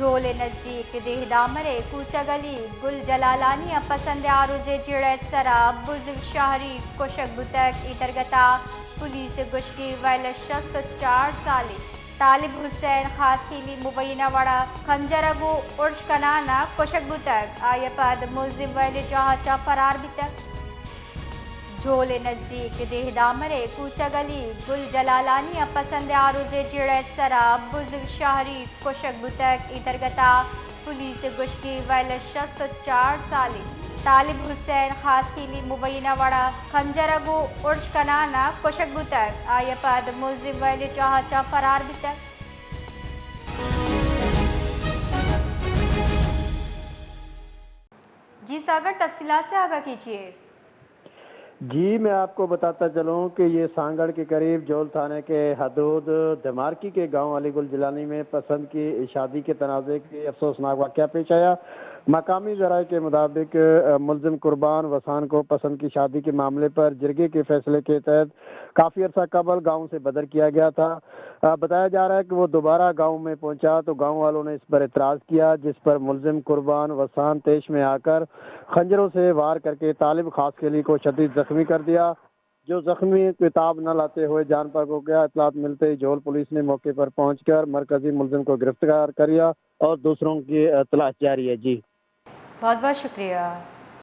جھول ءِ نزیک دیہ دامر ءِ کوچہ گلی گل جلالانی ءَ پسند ءِ آروزے جیڑہ ءِ سرا بزگ شہری کشگ بوتگ۔ اے درگت ءَ پولیس ءِ گوشگ ءَ ویل ءِ شست ءُ چار سالی طالب حسین خاصخیلی مبینہ وڑ ءَ خنجر ءَ گوں ارش کنان ءَ کشگ بوتگ۔ آئی ءَ پد ملزم ویل ءِ جاہ ءَ چہ فرار بیتگ۔ جھول ءِ نزیک دیہ دامر ءِ کوچہ گلی گل جلالانی ءَ پسند ءِ آروزے جیڑہ ءِ سرا بزگ شہری کشگ بوتگ۔ اے درگت ءَ پولیس ءِ گوشگ ءَ ویل ءِ شست ءُ چار سالی طالب حسین خاصخیلی مبینہ وڑ ءَ خنجر ءَ گوں ارش کنان ءَ کشگ بوتگ۔ آئی ءَ پد ملزم ویل ءِ جاہ ءَ چہ فرار بیتگ۔ جی ساگر، تفصیلات سے آگاہ کیجیے۔ جی، میں آپ کو بتاتا چلوں کہ یہ سانگڑ کے قریب جول تھانے کے حدود دمارکی کے گاؤں علی گل جیلانی میں پسند کی شادی کے تنازعے کی افسوسناک واقعہ پیش آیا۔ مقامی ذرائع کے مطابق، آ، ملزم قربان وسان کو پسند کی شادی کے معاملے پر جرگے کے فیصلے کے تحت کافی عرصہ قبل گاؤں سے بدر کیا گیا تھا۔ آ، بتایا جا رہا ہے کہ وہ دوبارہ گاؤں میں پہنچا تو گاؤں والوں نے اس پر اعتراض کیا، جس پر ملزم قربان وسان طیش میں آ کر خنجروں سے وار کر کے طالب خاصخیلی کو شدید زخمی کر دیا، جو زخمی کو تاب نہ لاتے ہوئے جان پر ہو گیا۔ اطلاعات ملتے ہی جھول پولیس نے موقع پر پہنچ کر مرکزی ملزم کو گرفتار کر لیا اور دوسروں کی، آ، تلاش جاری ہے۔ جی۔ بہت بہت شکریہ۔